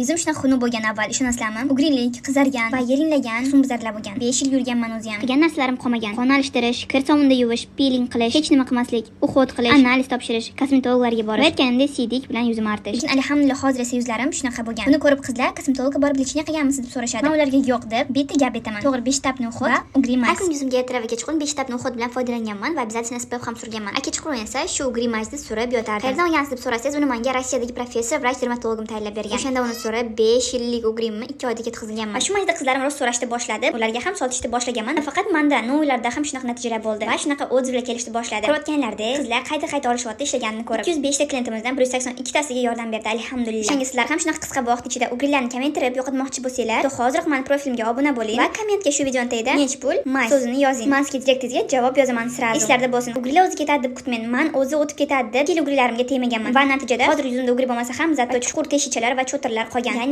Yuzim shunaqa xunuk bo'lgan avval, ishonasizlarmi? Угри lik, qizargan va yiringlagan husnbuzarlar bo'lgan. 5 yil yurganman o'zi ham. Qilgan narsalarim qolmagan. Qon alishtirish, kir sovunda yuvish, piling qilish, hech nima qilmaslik, уход qilish, analiz topshirish, kosmetologlarga borish. Va aytganimdek, siydik bilan yuzimni artish. Lekin alhamdulillah, hozir esa yuzlarim shunaqa bo'lgan. Buni ko'rib qizlar kosmetologga borib лечение qilganmisiz deb so'rashadi. Men ularga yo'q deb bitta gap aytaman. To'g'ri, 5 этапный уход va угри Har мазь. kuni yuzimga ertalab va kechqurun 5 этапный уход bilan foydalanganman va обязательно SPF ham surganman. A kechqurun esa shu угри мазь ni surib yotardim. Qayerdan olgansiz deb so'rasangiz, uni menga Rossiyadagi professor, vrach dermatologim tayyorlab bergan. O'shanda uni surib 5 yillik угри imni 2 oyda ketkazganman. Va shu mayda qizlarim rost so'rashni boshladi. Ularga ham sotishni boshlaganman. Nafaqat manda, но ularda ham shunaqa natijalar bo'ldi. Va shunaqa отзыв lar kelishni boshladi. Ko'rayotganlarda qizlar qayta-qayta olishyapti ishlaganini ko'rib. 205 ta klientimizdan 182 tasiga yordam berdi, alhamdulillah. O'shanga sizlar ham shunaqa qisqa vaqt ichida угри larni kamaytirib yo'qotmoqchi bo'lsanglar, to hoziroq mani profilimga obuna bo'ling va kommentga shu videoni tagida "Nech pul мазь" so'zini yozing. Man sizga direktingizga javob yozaman сразу. Eslarda bo'lsin, угри lar o'zi ketadi deb kutmang. Man o'zi o'tib ketadi deb угри larimga tegmaganman. Va natijada hozir yuzimda угри bo'lmasa ham, зато chuqur teshikchalar va cho'tirlar qolgan. Ya'ni